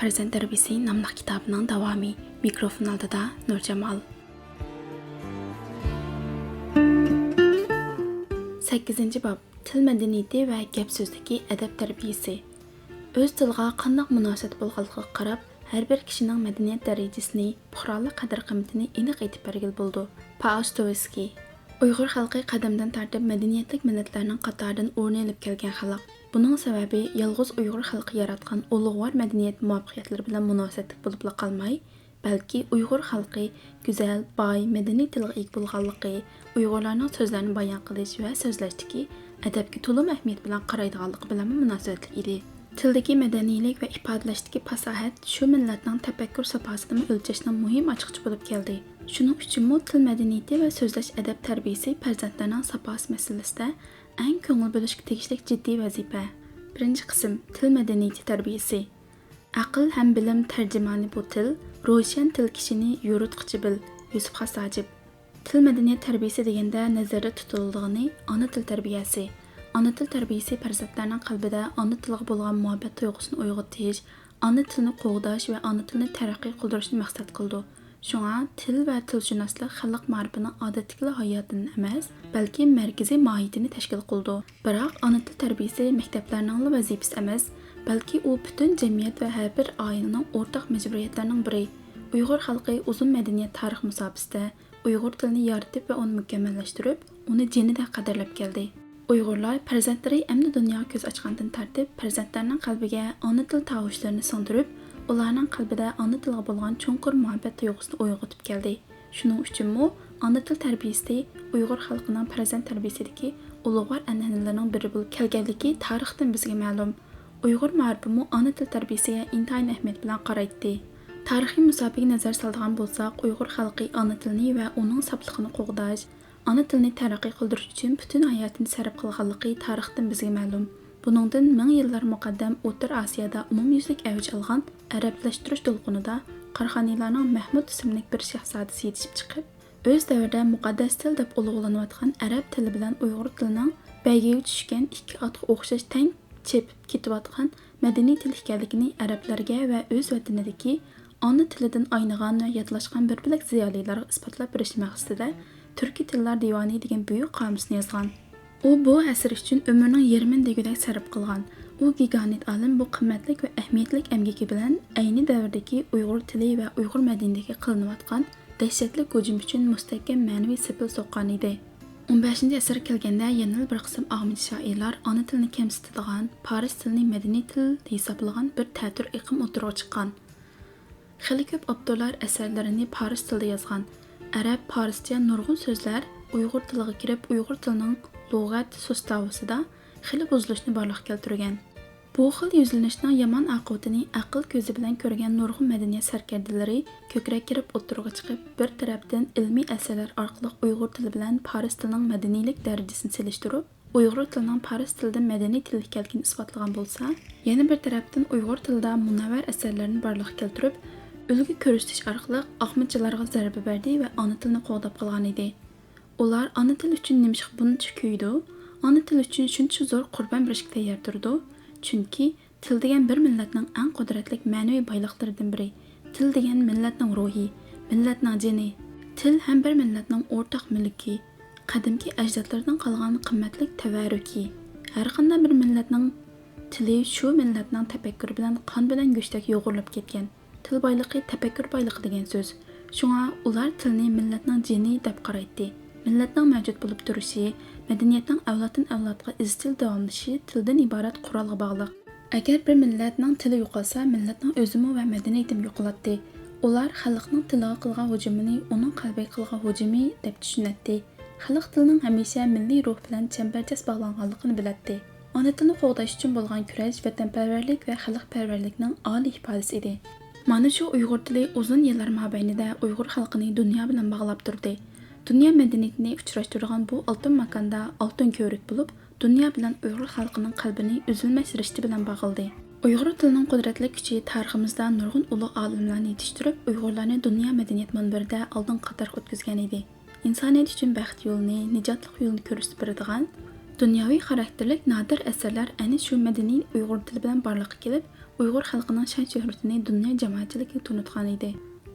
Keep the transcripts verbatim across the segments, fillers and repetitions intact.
پەرزەنت تەربىيىسى ناملىق كىتابىنىڭ داۋامى. مىكروفون ئالدىدا نۇرجامال. سەككىزىنچى باب، تىل مەدەنىيىتى ۋە گەپ سۆزدىكى ئەدەپ تەربىيىسى. ئۆز تىلىغا قانداق مۇناسىۋەت بولغانلىقىغا قاراپ، ھەر بىر كىشىنىڭ مەدەنىيەت دەرىجىسىنى، پۇقرالىق قەدىر-قىممىتىنى ئېنىق ئېيتىپ بەرگىلى بولىدۇ. پائوستوۋسكىي. ئۇيغۇر خەلقى قەدىمدىن تارتىپ مەدەنىيەتلىك مىللەتلەرنىڭ قاتارىدىن ئورۇن ئېلىپ كەلگەن خەلق. بۇنىڭ سەۋەبى يالغۇز ئۇيغۇر خەلقى ياراتقان ئۇلۇغۋار مەدەنىيەت مۇۋەپپەقىيەتلىرى بىلەن مۇناسىۋەتلىك بولۇپلا قالماي، بەلكى ئۇيغۇر خەلقى گۈزەل، باي مەدەنىي تىلغا ئىگە بولغانلىقى، ئۇيغۇرلارنىڭ سۆزلەرنى بايان قىلىش ۋە سۆزلەشتىكى ئەدەپكە تولىمۇ ئەھمىيەت بىلەن قارايدىغانلىقى بىلەنمۇ مۇناسىۋەتلىك ئىدى. تىلدىكى مەدەنىيلىك ۋە ئىپادىلەشتىكى پاساھەت شۇ مىللەتنىڭ تەپەككۇر ساپاسىنىمۇ ئۆلچەشنىڭ مۇھىم ئاچقۇچى بولۇپ كەلدى. شۇنىڭ ئۈچۈنمۇ تىل مەدەنىيىتى ۋە سۆزلەش ئەدەپ تەربىيىسى پەرزەنتلەرنىڭ ساپاسى مەسىلىسىدە ئەڭ كۆڭۈل بۆلۈشكە تېگىشلىك جىددىي ۋەزىپە. بىرىنچى قىسىم، تىل مەدەنىيىتى تەربىيىسى. ئەقىل ھەم بىلىم تەرجىمانى بۇ تىل، روشەن تىل كىشىنى يورۇتقۇچى بىل، يۈسۈپ خاس ھاجىپ. تىل مەدەنىيەت تەربىيىسى دېگەندە نەزەردە تۇتۇلىدىغىنى ئانا تىل تەربىيەسى. ئانا تىل تەربىيەسى پەرزەنتلەرنىڭ قەلبىدە ئانا تىلغا بولغان مۇھەببەت تۇيغۇسىنى ئويغىتىش، ئانا تىلنى قوغداش ۋە ئانا تىلنى تەرەققىي قىلدۇرۇشنى مەقسەت قىلىدۇ. شۇڭا تىل ۋە تىلشۇناسلىق خەلق مائارىپىنىڭ ئادەتتىكىلا ھاياتىنى ئەمەس، بەلكى مەركىزىي ماھىيىتىنى تەشكىل قىلىدۇ. بىراق ئانا تىل تەربىيىسى مەكتەپلەرنىڭلا ۋەزىپىسى ئەمەس، بەلكى ئۇ پۈتۈن جەمئىيەت ۋە ھەر بىر ئائىلىنىڭ ئورتاق مەجبۇرىيەتلىرىنىڭ بىرى. ئۇيغۇر خەلقى ئۇزۇن مەدەنىيەت تارىخ مۇساپىسىدە ئۇيغۇر تىلىنى يارىتىپ ۋە ئۇنى مۇكەممەللەشتۈرۈپ، ئۇنى جېنىدەك قەدىرلەپ كەلدى. ئۇيغۇرلار پەرزەنتلىرى ئەمدى دۇنياغا كۆز ئاچقاندىن تارتىپ، پەرزەنتلەرنىڭ قەلبىگە ئانا تىل تاۋۇشلىرىنى سىڭدۈرۈپ، ئۇلارنىڭ قەلبىدە ئانا تىلغا بولغان چوڭقۇر مۇھەببەت تۇيغۇسىنى ئويغىتىپ كەلدى. شۇنىڭ ئۈچۈنمۇ ئانا تىل تەربىيىسى ئۇيغۇر خەلقىنىڭ پەرزەنت تەربىيىسىدىكى ئۇلۇغۋار ئەنئەنىلىرىنىڭ بىرى بولۇپ كەلگەنلىكى تارىختىن بىزگە مەلۇم. ئۇيغۇر مائارىپىمۇ ئانا تىل تەربىيىسىگە ئىنتايىن ئەھمىيەت بىلەن قارايتتى. تارىخىي مۇساپىگە نەزەر سالىدىغان بولساق، ئۇيغۇر خەلقى ئانا تىلىنى ۋە ئۇنىڭ ساپلىقىنى قوغداش، ئانا تىلنى تەرەققىي قىلدۇرۇش ئۈچۈن پۈتۈن ھاياتىنى سەرپ قىلغانلىقى تارىختىن بىزگە مەلۇم. بۇنىڭدىن مىڭ يىللار مۇقەددەم ئوتتۇرا ئاسىيادا ئومۇميۈزلۈك ئەۋج ئالغان ئەرەبلەشتۈرۈش دولقۇنىدا قاراخانىيلارنىڭ مەھمۇد ئىسىملىك بىر شاھزادىسى يېتىشىپ چىقىپ، ئۆز دەۋرىدە مۇقەددەس تىل دەپ ئۇلۇغلىنىۋاتقان ئەرەب تىلى بىلەن ئۇيغۇر تىلىنىڭ بەيگىگە چۈشكەن ئىككى ئاتقا ئوخشاش تەڭ چېپىپ كېتىۋاتقان مەدەنىي تىل ئىكەنلىكىنى ئەرەبلەرگە ۋە ئۆز ۋەتىنىدىكى ئانا تىلىدىن ئاينىغان ۋە ياتلاشقان بىر بۆلەك زىيالىيلارغا ئىسپاتلاپ بېرىش مەقسىتىدە تۈركىي تىللار دىۋانى دېگەن بۈيۈك قامۇسنى يازغان. ئۇ بۇ ئەسىرى ئۈچۈن ئۆمرىنىڭ يېرىمىنى دېگۈدەك سەرپ قىلغان. ئۇ گىگانت ئالىم بۇ قىممەتلىك ۋە ئەھمىيەتلىك ئەمگىكى بىلەن ئەينى دەۋردىكى ئۇيغۇر تىلى ۋە ئۇيغۇر مەدەنىيىتىگە قىلىنىۋاتقان دەھشەتلىك ھۇجۇم ئۈچۈن مۇستەھكەم مەنىۋى سېپىل سوققان ئىدى. ئون بەشىنچى ئەسىرگە كەلگەندە يەنىلا بىر قىسىم ئاغمىچى شائىرلار ئانا تىلنى كەمسىتىدىغان، پارس تىلىنى مەدەنىي تىل ھېسابلىغان بىر تەتۈر ئېقىم ئوتتۇرىغا چىققان. خېلى كۆپ ئاپتورلار ئەسەرلىرىنى پارس تىلىدا يازغان. ئەرەب، پارسچە نۇرغۇن سۆزلەر ئۇيغۇر تىلىغا كىرىپ، ئۇيغۇر تىلىنىڭ لۇغەت سۇستاۋىسىدا خېلى بۇزۇلۇشنى بارلىققا كەلتۈرگەن. بۇ خىل يۈزلىنىشنىڭ يامان ئاقىۋىتىنى ئەقىل كۆزى بىلەن كۆرگەن نۇرغۇن مەدەنىيەت سەركەردىلىرى كۆكرەك كېرىپ ئوتتۇرىغا چىقىپ، بىر تەرەپتىن ئىلمىي ئەسەرلەر ئارقىلىق ئۇيغۇر تىلى بىلەن پارس تىلىنىڭ مەدەنىيلىك دەرىجىسىنى سېلىشتۇرۇپ، ئۇيغۇر تىلىنىڭ پارس تىلىدىن مەدەنىي تىل ئىكەنلىكىنى ئىسپاتلىغان بولسا، يەنە بىر تەرەپتىن ئۇيغۇر تىلىدا مۇنەۋۋەر ئەسەرلەرنى بارلىققا كەلتۈرۈپ، ئۈلگە كۆرسىتىش ئارقىلىق ئاغمىچىلارغا زەربە بەردى ۋە ئانا تىلنى قوغداپ قالغان ئىدى. ئۇلار ئانا تىل ئۈچۈن نېمىشقا بۇنچە كۆيىدۇ؟ ئانا تىل ئۈچۈن شۇنچە زور قۇربان بېرىشكە تەييار تۇرىدۇ؟ چۈنكى تىل دېگەن بىر مىللەتنىڭ ئەڭ قۇدرەتلىك مەنىۋى بايلىقلىرىدىن بىرى. تىل دېگەن مىللەتنىڭ روھى، مىللەتنىڭ جېنى. تىل ھەم بىر مىللەتنىڭ ئورتاق مۈلكى، قەدىمكى ئەجدادلىرىدىن قالغان قىممەتلىك تەۋەررۈكى. ھەرقانداق بىر مىللەتنىڭ تىلى شۇ مىللەتنىڭ تەپەككۇرى بىلەن قان بىلەن گۆشتەك يۇغۇرۇلۇپ كەتكەن. تىل بايلىقى تەپەككۇر بايلىقى دېگەن سۆز. شۇڭا ئۇلار تىلنى مىللەتنىڭ جېنى دەپ قارايتتى. مىللەتنىڭ مەۋجۇت بولۇپ تۇرۇشى، مەدەنىيەتنىڭ ئەۋلادتىن ئەۋلادقا ئىزچىل داۋاملىشىشى تىلدىن ئىبارەت قورالغا باغلىق. ئەگەر بىر مىللەتنىڭ تىلى يوقالسا، مىللەتنىڭ ئۆزىمۇ ۋە مەدەنىيىتىمۇ يوقىلاتتى. ئۇلار خەلقنىڭ تىلىغا قىلغان ھۇجۇمىنى ئۇنىڭ قەلبىگە قىلغان ھۇجۇمى دەپ چۈشىنەتتى. خەلق تىلىنىڭ ھەمىشە مىللىي روھ بىلەن چەمبەرچاس باغلانغانلىقىنى بىلەتتى. ئانا تىلنى قوغداش ئۈچۈن بولغان كۈرەش ۋەتەنپەرۋەرلىك ۋە خەلقپەرۋەرلىكنىڭ ئالىي ئىپادىسى ئىدى. مانا شۇ ئۇيغۇر تىلى ئۇزۇن يىللار مابەينىدە ئۇيغۇر خەلقىنى دۇنيا بىلەن باغلاپ تۇردى. دۇنيا مەدەنىيىتىنى ئۇچراشتۇرىدىغان بۇ ئالتۇن ماكاندا ئالتۇن كۆۋرۈك بولۇپ، دۇنيا بىلەن ئۇيغۇر خەلقىنىڭ قەلبىنى ئۈزۈلمەس رىشتە بىلەن باغلىدى. ئۇيغۇر تىلىنىڭ قۇدرەتلىك كۈچى تارىخىمىزدا نۇرغۇن ئۇلۇغ ئالىملارنى يېتىشتۈرۈپ، ئۇيغۇرلارنى دۇنيا مەدەنىيەت مۇنبىرىدە ئالدىنقى قاتارغا ئۆتكۈزگەن ئىدى. ئىنسانىيەت ئۈچۈن بەخت يولىنى، نىجاتلىق يولىنى كۆرسىتىپ بېرىدىغان دۇنياۋى خاراكتېرلىك نادىر ئەسەرلەر ئەنە شۇ مەدەنىي ئۇيغۇر تىلى بىلەن بارلىققا كېلىپ، ئۇيغۇر خەلقىنىڭ شان-شۆھرىتىنى دۇنيا جامائەتچىلىكىگە تونۇتقانىدى.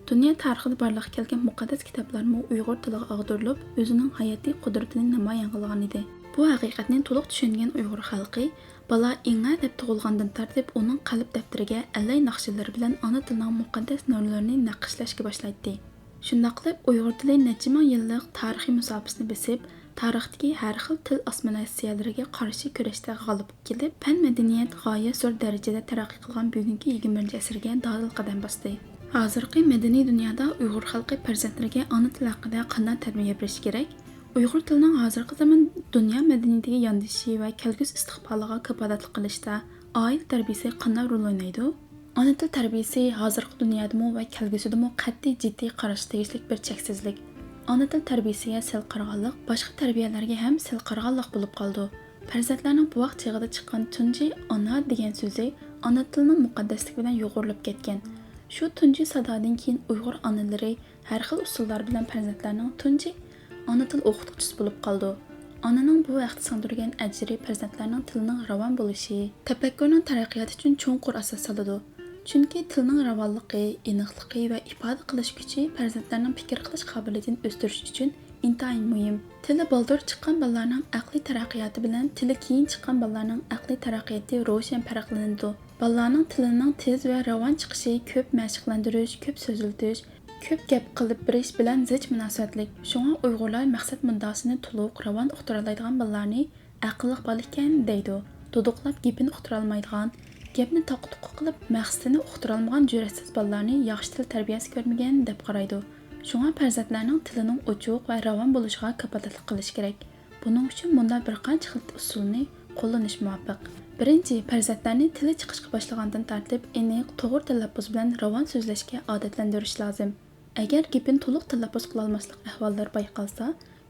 دۇنيا تارىخىدا بارلىققا كەلگەن مۇقەددەس كىتابلارمۇ ئۇيغۇر تىلىغا ئاغدۇرۇلۇپ، ئۆزىنىڭ ھاياتىي قۇدرىتىنى نامايان قىلغانىدى. بۇ ھەقىقەتنى تولۇق چۈشەنگەن ئۇيغۇر خەلقى بالا ئېڭە دەپ تۇغۇلغاندىن تارتىپ ئۇنىڭ قەلب دەپتىرىگە ئەللەي ناخشىلىرى بىلەن ئانا تىلنىڭ مۇقەددەس نۇرلىرىنى نەقىشلەشكە باشلايتتى. شۇنداق قىلىپ، ئۇيغۇر تىلى نەچچە مىڭ يىللىق تارىخىي مۇساپىسىنى بېسىپ، تارىختىكى ھەر خىل تىل ئاسسىمىلياتسىيەلىرىگە قارشى كۈرەشتە غالىب كېلىپ، پەن-مەدەنىيەت غايەت زور دەرىجىدە تەرەققىي قىلغان بۈگۈنكى يىگىرمە بىرىنچى ئەسىرگە دادىل قەدەم باستى. ھازىرقى مەدەنىي دۇنيادا ئۇيغۇر خەلقى پەرزەنتلىرىگە ئانا تىل ھەققىدە قانداق تەربىيە بېرىشى كېرەك؟ ئۇيغۇر تىلىنىڭ ھازىرقى زامان دۇنيا مەدەنىيىتىگە ياندىشىشى ۋە كەلگۈسى ئىستىقبالىغا كاپالەتلىك قىلىشتا ئائىلە تەربىيىسى قانداق رول ئوينايدۇ؟ ئانا تىل تەربىيىسى ھازىرقى دۇنيادىمۇ ۋە كەلگۈسىدىمۇ قەتئىي جىددىي قاراشقا تېگىشلىك بىر چەكسىزلىك. ئانا تىل تەربىيىسىگە سەل قارىغانلىق باشقا تەربىيەلەرگە ھەم سەل قارىغانلىق بولۇپ قالىدۇ. پەرزەنتلەرنىڭ بوۋاق چېغىدا چىققان تۇنجى ئانا دېگەن سۆزى ئانا تىلنىڭ مۇقەددەسلىكى بىلەن يۇغۇرۇلۇپ كەتكەن. شۇ تۇنجى سادادىن كېيىن ئۇيغۇر ئانىلىرى ھەر خىل ئۇسۇللار بىلەن پەرزەنتلەرنىڭ تۇنجى ئانا تىل ئوقۇتقۇچىسى بولۇپ قالىدۇ. ئانىنىڭ بۇ ھەقتە سىڭدۈرگەن ئەجرى پەرزەنتلەرنىڭ تىلىنىڭ راۋان بولۇشى، تەپەككۇرنىڭ تەرەققىياتى ئۈچۈن چوڭقۇر ئاساس سالىدۇ. چۈنكى تىلنىڭ راۋانلىقى، ئېنىقلىقى ۋە ئىپادە قىلىش كۈچى پەرزەنتلەرنىڭ پىكىر قىلىش قابىلىيىتىنى ئۆستۈرۈش ئۈچۈن ئىنتايىن مۇھىم. تىلى بالدۇر چىققان بالىلارنىڭ ئەقلىي تەرەققىياتى بىلەن تىلى كېيىن چىققان بالىلارنىڭ ئەقلىي تەرەققىياتى روشەن پەرقلىنىدۇ. بالىلارنىڭ تىلىنىڭ تېز ۋە راۋان چىقىشى كۆپ مەشىقلەندۈرۈش، كۆپ سۆزلىتىش، كۆپ گەپ قىلىپ بېرىش بىلەن زىچ مۇناسىۋەتلىك. شۇڭا ئۇيغۇرلار مەقسەت مۇددىئاسىنى تولۇق، راۋان ئۇقتۇرالايدىغان بالىلارنى ئەقىللىق بالا ئىكەن دەيدۇ. دۇدۇقلاپ گېپىنى ئۇقتۇرالمايدىغان، گەپنى تاقا-تۇقا قىلىپ مەقسىتىنى ئۇقتۇرالمىغان جۈرئەتسىز بالىلارنى ياخشى تىل تەربىيەسى كۆرمىگەن دەپ قارايدۇ. شۇڭا پەرزەنتلەرنىڭ تىلىنىڭ ئوچۇق ۋە راۋان بولۇشىغا كاپالەتلىك قىلىش كېرەك. بۇنىڭ ئۈچۈن مۇنداق بىر قانچە خىل ئۇسۇلنى قوللىنىش مۇۋاپىق. بىرىنچى، پەرزەنتلەرنى تىلى چىقىشقا باشلىغاندىن تارتىپ ئېنىق، توغرا تەلەپپۇز بىلەن راۋان سۆزلەشكە ئادەتلەندۈرۈش لازىم. ئەگەر گېپىنى تولۇق تەلەپپۇز قىلالماسلىق ئەھۋاللىرى بايقالسا،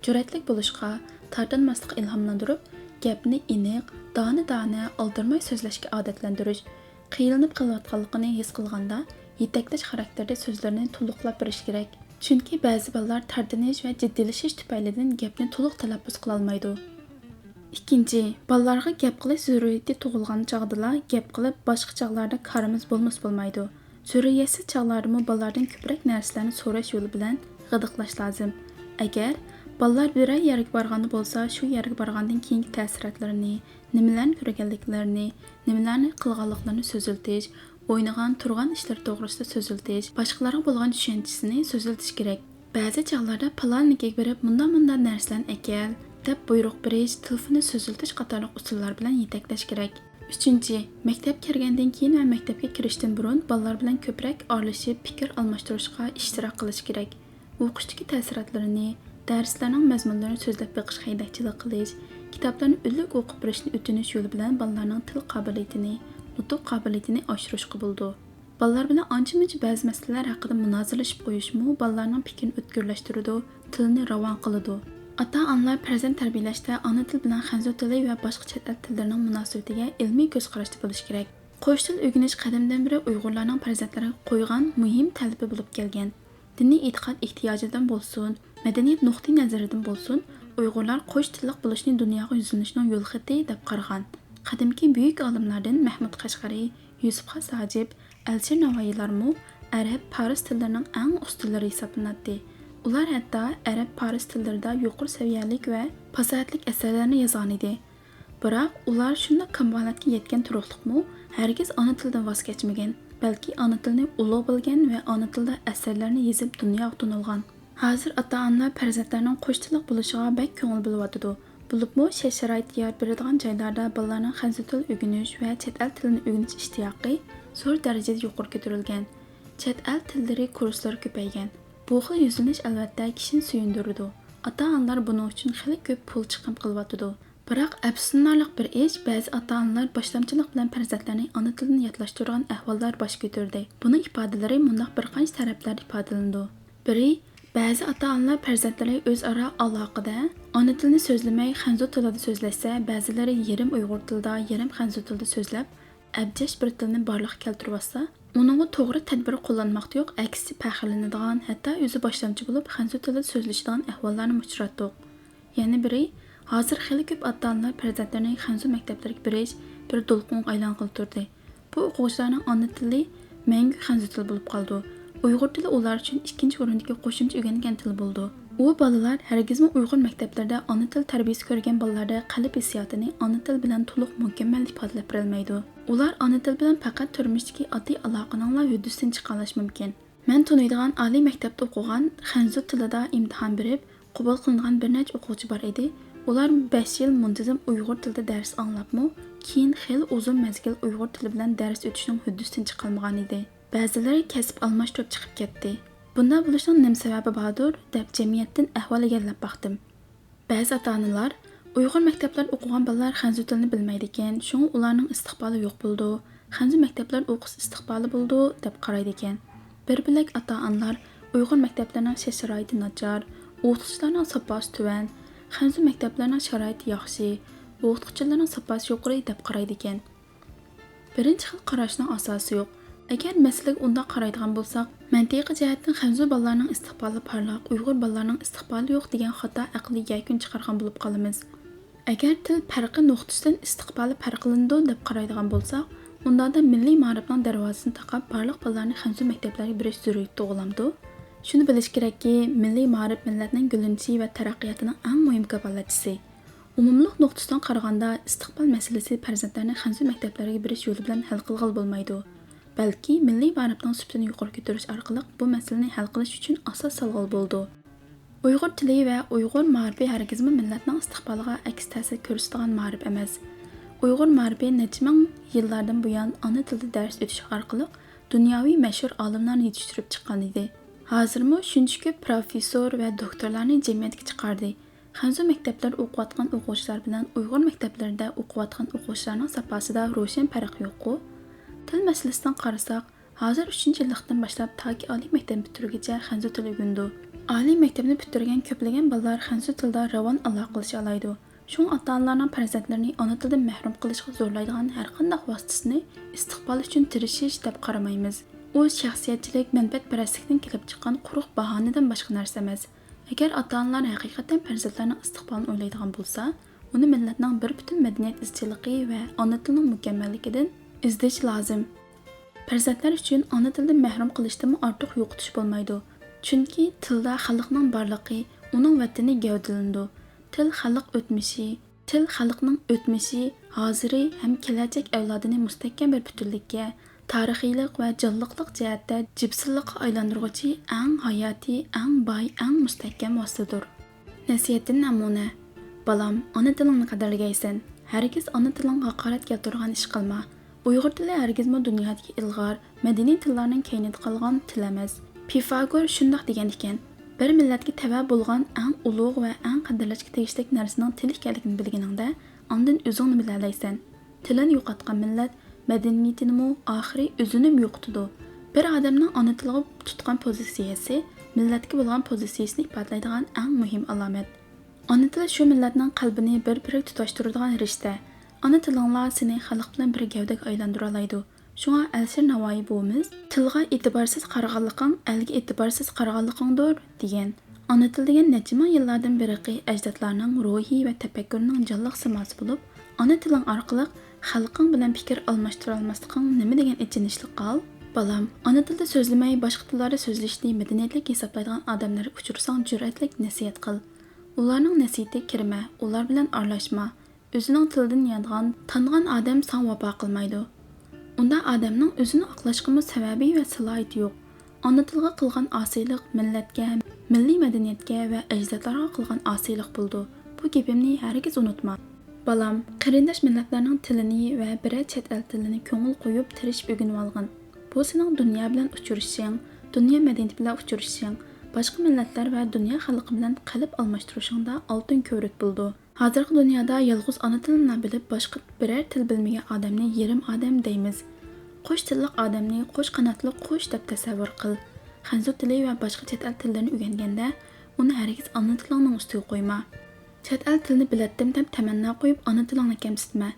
جۈرئەتلىك بولۇشقا، تارتىنماسلىققا ئىلھاملاندۇرۇپ، گەپنى ئېنىق، دانە-دانە، ئالدىرىماي سۆزلەشكە ئادەتلەندۈرۈش. قىينىلىپ قېلىۋاتقانلىقىنى ھېس قىلغاندا، يېتەكلەش خاراكتېرىدە سۆزلىرىنى تولۇقلاپ بېرىش كېرەك. چۈنكى بەزى بالىلار تارتىنىش ۋە جىددىيلىشىش تۈپەيلىدىن گەپنى تولۇق تەلەپپۇز قىلالمايدۇ. ئىككىنچى، بالىلارغا گەپ قىلىش زۆرۈرىيىتى تۇغۇلغان چاغدىلا گەپ قىلىپ، باشقا چاغلاردا كارىمىز بولمىسا بولمايدۇ. زۆرۈرىيەتسىز چاغلاردىمۇ بالىلاردىن كۆپرەك نەرسىلەرنى سوراش يولى بىلەن غىدىقلاش لازىم. ئەگەر بالىلار بىرەر يەرگە بارغاندا بولسا، شۇ يەرگە بارغاندىن كېيىنكى تەسىراتلىرىنى، نېمىلەرنى كۆرگەنلىكلىرىنى، نېمىلەرنى قىلغانلىقلىرىنى سۆزلىتىش، ئوينىغان، تۇرغان ئىشلىرى توغرىسىدا سۆزلىتىش، باشقىلارغا بولغان چۈشەنچىسىنى سۆزلىتىش كېرەك. بەزى چاغلاردا پالانىكىگە بېرىپ، مۇنداق-مۇنداق نەرسىلەرنى ئەكەل، دەپ بۇيرۇق بېرىش، تېلېفوننى سۆزلىتىش قاتارلىق ئۇسۇللار بىلەن يېتەكلەش كېرەك. ئۈچىنچى، مەكتەپكە كىرگەندىن كېيىن ۋە مەكتەپكە كىرىشتىن بۇرۇن بالىلار بىلەن كۆپرەك ئارىلىشىپ، پىكىر ئالماشتۇرۇشقا ئىشتىراك قىلىش كېرەك. ئوقۇشتىكى تەسىراتلىرىنى، دەرسلەرنىڭ مەزمۇنلىرىنى سۆزلەپ بېقىشقا ھەيدەكچىلىك قىلىش، كىتابلارنى ئۈنلۈك ئوقۇپ بېرىشنى ئۆتۈنۈش يولى بىلەن بالىلارنىڭ تىل قابىلىيىتىنى، نۇتۇق قابىلىيىتىنى ئاشۇرۇشقا بولىدۇ. بالىلار بىلەن ئانچە-مۇنچە بەزى مەسىلىلەر ھەققىدە مۇنازىرىلىشىپ قويۇشمۇ بالىلارنىڭ پىكرىنى ئۆتكۈرلەشتۈرىدۇ، تىلىنى راۋان قىلىدۇ. ئاتا-ئانىلار پەرزەنت تەربىيەلەشتە ئانا تىل بىلەن خەنزۇ تىلى ۋە باشقا چەت ئەل تىللىرىنىڭ مۇناسىۋىتىگە ئىلمىي كۆز قاراشتا بولۇشى كېرەك. قوش تىل ئۆگىنىش قەدىمدىن بېرى ئۇيغۇرلارنىڭ پەرزەنتلىرىگە قويغان مۇھىم تەلىپى بولۇپ كەلگەن. دىنىي ئېتىقاد ئېھتىياجىدىن بولسۇن، مەدەنىيەت نۇقتىئىنەزىرىدىن بولسۇن، ئۇيغۇرلار قوش تىللىق بولۇشنى دۇنياغا يۈزلىنىشنىڭ يول خېتى دەپ قارىغان. قەدىمكى بۈيۈك ئالىملاردىن مەھمۇد قەشقەرى، يۈسۈپ خاس ھاجىپ، ئەلىشىر ناۋايىلارمۇ ئەرەب، پارس تىللىرىنىڭ ئەڭ ئۇستىلىرى ھېسابلىناتتى. ئۇلار ھەتتا ئەرەب، پارس تىللىرىدا يۇقىرى سەۋىيەلىك ۋە پاساھەتلىك ئەسەرلەرنى يازغانىدى. بىراق، ئۇلار شۇنداق كامالەتكە يەتكەن تۇرۇقلۇقمۇ، ھەرگىز ئانا تىلىدىن ۋاز كەچمىگەن، بەلكى ئانا تىلنى ئۇلۇغ بىلگەن ۋە ئانا تىلدا ئەسەرلەرنى يېزىپ دۇنياغا تونۇلغان. ھازىر ئاتا-ئانىلار پەرزەنتلەرنىڭ قوش تىللىق بولۇشىغا بەك كۆڭۈل بۆلۈۋاتىدۇ. بولۇپمۇ شەرت-شارائىت يار بېرىدىغان جايلاردا بالىلارنىڭ خەنزۇ تىل ئۆگىنىش ۋە چەت ئەل تىلىنى ئۆگىنىش ئىشتىياقى زور دەرىجىدە يۇقىرى كۆتۈرۈلگەن. چەت ئەل تىللىرى كۇرسلىرى كۆپەيگەن. بۇ خىل يۈزلىنىش ئەلۋەتتە كىشىنى سۆيۈندۈرىدۇ. ئاتا-ئانىلار بۇنىڭ ئۈچۈن خېلى كۆپ پۇل چىقىم قىلىۋاتىدۇ. بىراق، ئەپسۇسلىنارلىق بىر ئىش، بەزى ئاتا-ئانىلار باشلامچىلىق بىلەن پەرزەنتلەرنى ئانا تىلىدىن ياتلاشتۇرىدىغان ئەھۋاللار باش كۆتۈردى. بۇنىڭ ئىپادىلىرى مۇنداق بىر قانچە تەرەپلەردە ئىپادىلىنىدۇ. بىرى، بەزى ئاتا-ئانىلار پەرزەنتلىرى ئۆزئارا ئالاقىدە ئانا تىلىنى سۆزلىمەي، خەنزۇ تىلىدا سۆزلەشسە، بەزىلىرى يېرىم ئۇيغۇر تىلىدا، يېرىم خەنزۇ تىلىدا سۆزلەپ، ئەبجەش بىر تىلنى بارلىققا كەلتۈرۈۋاتسا، ئۇنىڭغا توغرا تەدبىر قوللانماقتا يوق، ئەكسىچە پەخىرلىنىدىغان، ھەتتا ئۆزى باشلامچى بولۇپ، خەنزۇ تىلىدا سۆزلىشىدىغان ئەھۋاللارنىمۇ ئۇچراتتۇق. يەنە بىرى، ھازىر خېلى كۆپ ئاتا-ئانىلار پەرزەنتلىرىنى خەنزۇ مەكتەپلىرىگە بېرىش بىر دولقۇنغا ئايلانغىلى تۇردى. بۇ ئوقۇغۇچىلارنىڭ ئانا تىلى مەڭگۈ خەنزۇ تىلى بولۇپ قالىدۇ. ئۇيغۇر تىلى ئۇلار ئۈچۈن ئىككىنچى ئورۇندىكى قوشۇمچە ئۆگەنگەن تىل بولىدۇ. ئۇ بالىلار ھەرگىزمۇ ئۇيغۇر مەكتەپلىرىدە ئانا تىل تەربىيىسى كۆرگەن بالىلاردەك قەلب ھېسسىياتىنى ئانا تىل بىلەن تولۇق مۇكەممەل ئىپادىلەپ بېرەلمەيدۇ. ئۇلار ئانا تىل بىلەن پەقەت تۇرمۇشتىكى ئاددىي ئالاقىنىڭلا ھۆددىسىدىن چىقالىشى مۇمكىن. مەن تونۇيدىغان ئالىي مەكتەپتە ئوقۇغان، خەنزۇ تىلىدا ئىمتىھان بېرىپ، قوبۇل قىلىنغان بىر نەچچە ئوقۇغۇچى بار ئىدى. ئۇلار بەش يىل مۇنتىزىم ئۇيغۇر تىلىدا دەرس ئاڭلاپمۇ، كېيىن خېلى ئۇزۇن مەزگىل ئۇيغۇر تىلى بىلەن دەرس ئۆتۈشنىڭ ھۆددىسىدىن چىقالمىغان ئىدى. بەزىلىرى كەسىپ ئالماشتۇرۇپ چىقىپ كەتتى. بۇنداق بولۇشنىڭ نېمە سەۋەبى باردۇر، دەپ جەمئىيەتتىن ئەھۋال ئىگىلەپ باقتىم. بەزى ئاتا-ئانىلار، ئۇيغۇر مەكتەپلەردە ئوقۇغان بالىلار خەنزۇ تىلىنى بىلمەيدىكەن، شۇڭا ئۇلارنىڭ ئىستىقبالى يوق بولىدۇ، خەنزۇ مەكتەپلەردە ئوقۇسا ئىستىقبالى بولىدۇ، دەپ قارايدىكەن. بىر بۆلەك ئاتا-ئانىلار، ئۇيغۇر مەكتەپلىرىنىڭ شەرت-شارائىتى ناچار، ئوقۇتقۇچىلارنىڭ ساپاسى تۆۋەن، خەنزۇ مەكتەپلىرىنىڭ شارائىتى ياخشى، ئوقۇتقۇچىلىرىنىڭ ساپاسى يۇقىرى، دەپ قارايدىكەن. بىرىنچى خىل قاراشنىڭ ئاساسى يوق. ئەگەر مەسىلىگە ئۇنداق قارايدىغان بولساق، مەنتىقىي جەھەتتىن خەنزۇ بالىلارنىڭ ئىستىقبالى پارلاق، ئۇيغۇر بالىلارنىڭ ئىستىقبالى يوق دېگەن خاتا ئەقلىي يەكۈن چىقارغان بولۇپ قالىمىز. ئەگەر تىل پەرقى نۇقتىسىدىن ئىستىقبالى پەرقلىنىدۇ دەپ قارايدىغان بولساق، ئۇنداقتا مىللىي مائارىپنىڭ دەرۋازىسىنى تاقاپ، بارلىق بالىلارنى خەنزۇ مەكتەپلەرگە بېرىش زۆرۈرىيىتى تۇغۇلامدۇ؟ شۇنى بىلىش كېرەككى، مىللىي مائارىپ مىللەتنىڭ گۈللىنىشى ۋە تەرەققىياتىنىڭ ئەڭ مۇھىم كاپالەتچىسى. ئومۇملۇق نۇقتىسىدىن قارىغاندا، ئىستىقبال مەسىلىسى پەرزەنتلەرنى خەنزۇ مەكتەپلەرگە بېرىش يولى بىلەن ھەل قىلغىلى بولمايدۇ. بەلكى مىللىي مائارىپنىڭ سۈپىتىنى يۇقىرى كۆتۈرۈش ئارقىلىق بۇ مەسىلىنى ھەل قىلىش ئۈچۈن ئاساس سالغىلى بولىدۇ. ئۇيغۇر تىلى ۋە ئۇيغۇر مائارىپى ھەرگىزمۇ مىللەتنىڭ ئىستىقبالىغا ئەكس تەسىر كۆرسىتىدىغان مائارىپ ئەمەس. ئۇيغۇر مائارىپى نەچچە مىڭ يىللاردىن بۇيان ئانا تىلدا دەرس ئۆتۈش ئارقىلىق دۇنياۋى مەشھۇر ئالىملارنى يېتىشتۈرۈپ چىققان ئىدى. ھازىرمۇ شۇنچە كۆپ پروفېسسور ۋە دوكتورلارنى جەمئىيەتكە چىقاردى. خەنزۇ مەكتەپلىرىدە ئوقۇۋاتقان ئوقۇغۇچىلار بىلەن ئۇيغۇر مەكتەپلىرىدە ئوقۇۋاتقان ئوقۇغۇچىلارنىڭ ساپاسىدا روشەن پەرق يوققۇ؟ تىل مەسىلىسىدىن قارىساق، ھازىر ئۈچىنچى يىللىقتىن باشلاپ تاكى ئالىي مەكتەپنى پۈتتۈرگۈچە خەنزۇ تىلى ئۆگىنىدۇ. ئالىي مەكتەپنى پۈتتۈرگەن كۆپلىگەن بالىلار خەنزۇ تىلىدا راۋان ئالاقىلىشالايدۇ. شۇڭا ئاتا-ئانىلارنىڭ پەرزەنتلىرىنى ئانا تىلدىن مەھرۇم قىلىشقا زورلايدىغان ھەرقانداق ۋاسىتىسىنى ئىستىقبال ئۈچۈن تىرىشىش دەپ قارىمايمىز. ئۇ شەخسىيەتچىلىك، مەنپەئەتپەرەسلىكتىن كېلىپ چىققان قۇرۇق باھانىدىن باشقا نەرسە ئەمەس. ئەگەر ئاتا-ئانىلار ھەقىقەتەن پەرزەنتلەرنىڭ ئىستىقبالىنى ئويلايدىغان بولسا، ئۇنى مىللەتنىڭ بىر پۈتۈن مەدەنىيەت ئىزچىللىقى ۋە ئانا تىلىنىڭ مۇكەممەللىكىدىن ئىزدىشى لازىم. پەرزەنتلەر ئۈچۈن ئانا تىلدىن مەھرۇم قىلىشتىنمۇ ئارتۇق يوقىتىش بولمايدۇ. چۈنكى تىلدا خەلقنىڭ بارلىقى، ئۇنىڭ ۋەتىنى گەۋدىلىنىدۇ. تىل خەلق ئۆتمۈشى، تىل خەلقنىڭ ئۆتمۈشى، ھازىرى ھەم كېلەچەك ئەۋلادىنى مۇستەھكەم بىر پۈتۈنلۈككە، تارىخىيلىق ۋە جانلىقلىق جەھەتتە جىپسىزلىققا ئايلاندۇرغۇچى ئەڭ ھاياتىي، ئەڭ باي، ئەڭ مۇستەھكەم ۋاسىتىدۇر. نەسىھەتتىن نەمۇنە. بالام، ئانا تىلىڭنى قەدىرلىگەيسەن. ھەرگىز ئانا تىلىڭغا ھاقارەت كەلتۈرىدىغان ئىش قىلما. ئۇيغۇر تىلى ھەرگىزمۇ دۇنيادىكى ئىلغار، مەدەنىي تىللارنىڭ كەينىدە قالغان تىل ئەمەس. پىفاگور شۇنداق دېگەن ئىكەن، بىر مىللەتكە تەۋە بولغان ئەڭ ئۇلۇغ ۋە ئەڭ قەدىرلەشكە تېگىشلىك نەرسىنىڭ تىل ئىكەنلىكىنى بىلگىنىڭدە، ئاندىن ئۆزۈڭنى بىلەلەيسەن. تىلىنى يوقاتقان مىللەت مەدەنىيىتىنىمۇ ئاخىرى ئۆزىنىمۇ يوقىتىدۇ. بىر ئادەمنىڭ ئانا تىلىغا تۇتقان پوزىتسىيەسى مىللەتكە بولغان پوزىتسىيىسىنى ئىپادىلەيدىغان ئەڭ مۇھىم ئالامەت. ئانا تىل شۇ مىللەتنىڭ قەلبىنى بىر-بىرىگە تۇتاشتۇرىدىغان رىشتە. ئانا تىلىڭلا سېنى خەلق بىلەن بىر گەۋدىگە ئايلاندۇرالايدۇ. شۇڭا ئەلىشىر ناۋايى بوۋىمىز، «تىلغا ئېتىبارسىز قارىغانلىقىڭ ئەلگە ئېتىبارسىز قارىغانلىقىڭدۇر» دېگەن. ئانا تىل دېگەن نەچچە مىڭ يىللاردىن بېرىقى ئەجدادلارنىڭ روھى ۋە تەپەككۇرىنىڭ جانلىق سىماسى بولۇپ، ئانا تىلىڭ ئارقىلىق خەلقىڭ بىلەن پىكىر ئالماشتۇرالماسلىقىڭ نېمە دېگەن ئېچىنىشلىق ھال؟ بالام، ئانا تىلدا سۆزلىمەي، باشقا تىللاردا سۆزلىشىشنى مەدەنىيەتلىك ھېسابلايدىغان ئادەملەرگە ئۇچرىساڭ، جۈرئەتلىك نەسىھەت قىل. ئۇلارنىڭ نەسىھىتىگە كىرمە، ئۇلار بىلەن ئارىلاشما. ئۆزىنىڭ تىلىدىن يانغان، تانغان ئادەم ساڭا ۋاپا قىلمايدۇ. ئۇنداق ئادەمنىڭ ئۆزىنى ئاقلاشقىمۇ سەۋەبى ۋە سالاھىيىتى يوق. ئانا تىلغا قىلغان ئاسىيلىق مىللەتكە، مىللىي مەدەنىيەتكە ۋە ئەجدادلارغا قىلغان ئاسىيلىق بولىدۇ. بۇ گېپىمنى ھەرگىز ئۇنتۇما. بالام، قېرىنداش مىللەتلەرنىڭ تىلىنى ۋە بىرەر چەت ئەل تىلىنى كۆڭۈل قويۇپ تىرىشىپ ئۆگىنىۋالغىن. بۇ سېنىڭ دۇنيا بىلەن ئۇچرىشىشىڭ، دۇنيا مەدەنىيىتى بىلەن ئۇچرىشىشىڭ، باشقا مىللەتلەر ۋە دۇنيا خەلقى بىلەن قەلب ئالماشتۇرۇشۇڭدا ئالتۇن كۆۋرۈك بولىدۇ. ھازىرقى دۇنيادا يالغۇز ئانا تىلىنىلا بىلىپ، باشقا بىرەر تىل بىلمىگەن ئادەمنى يېرىم ئادەم دەيمىز. قوش تىللىق ئادەمنى قوش قاناتلىق قۇش دەپ تەسەۋۋۇر قىل. خەنزۇ تىلى ۋە باشقا چەت ئەل تىللىرىنى ئۆگەنگەندە، ئۇنى ھەرگىز ئانا تىلىڭنىڭ ئۈستىگە قويما. چەت ئەل تىلىنى بىلەتتىم دەپ تەمەننا قويۇپ، ئانا تىلىڭنى كەمسىتمە.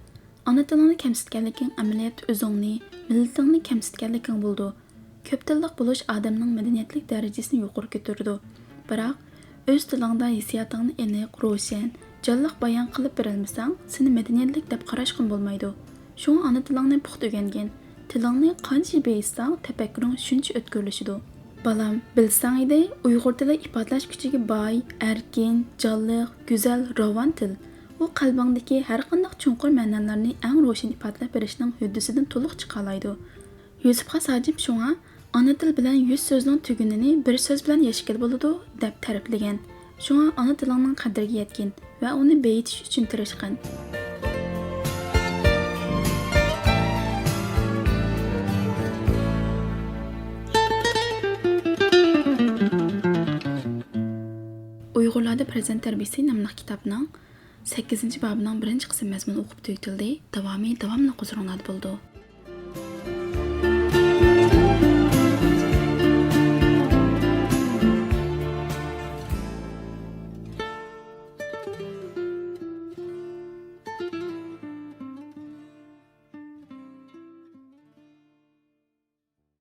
ئانا تىلىڭنى كەمسىتكەنلىكىڭ ئەمەلىيەتتە ئۆزۈڭنى، مىللىتىڭنى كەمسىتكەنلىكىڭ بولىدۇ. كۆپ تىللىق بولۇش ئادەمنىڭ مەدەنىيەتلىك دەرىجىسىنى يۇقىرى كۆتۈرىدۇ. بىراق، ئۆز تىلىڭدا ھېسسىياتىڭنى ئېنىق، روشەن، جانلىق بايان قىلىپ بېرەلمىسەڭ، سېنى مەدەنىيەتلىك دەپ قاراشقىمۇ بولمايدۇ. شۇڭا ئانا تىلىڭنى پۇختا ئۆگەنگىن. تىلىڭنى قانچە بېيىتساڭ، تەپەككۇرۇڭ شۇنچە ئۆتكۈرلىشىدۇ. بالام، بىلسەڭ ئىدى، ئۇيغۇر تىلى ئىپادىلەش كۈچىگە باي، ئەركىن، جانلىق، گۈزەل، راۋان تىل. ئۇ قەلبىڭدىكى ھەرقانداق چوڭقۇر مەنىلەرنى ئەڭ روشەن ئىپادىلەپ بېرىشنىڭ ھۆددىسىدىن تولۇق چىقالايدۇ. يۈسۈپ خاس ھاجىم شۇڭا ئانا تىل بىلەن يۈز سۆزنىڭ تۈگۈنىنى بىر سۆز بىلەن يەشكىلى بولىدۇ، دەپ تەرىپلىگەن. شۇڭا ئانا تىلىڭنىڭ قەدرىگە يەتكىن ۋە ئۇنى بېيىتىش ئۈچۈن تىرىشقىن. ئۇيغۇرلاردا پەرزەنت تەربىيىسى ناملىق كىتابنىڭ سەككىزىنچى بابىنىڭ بىرىنچى قىسمى مەزمۇنى ئوقۇپ تۈگىتىلدى. داۋامى داۋاملىق ھۇزۇرۇڭلاردا بولىدۇ.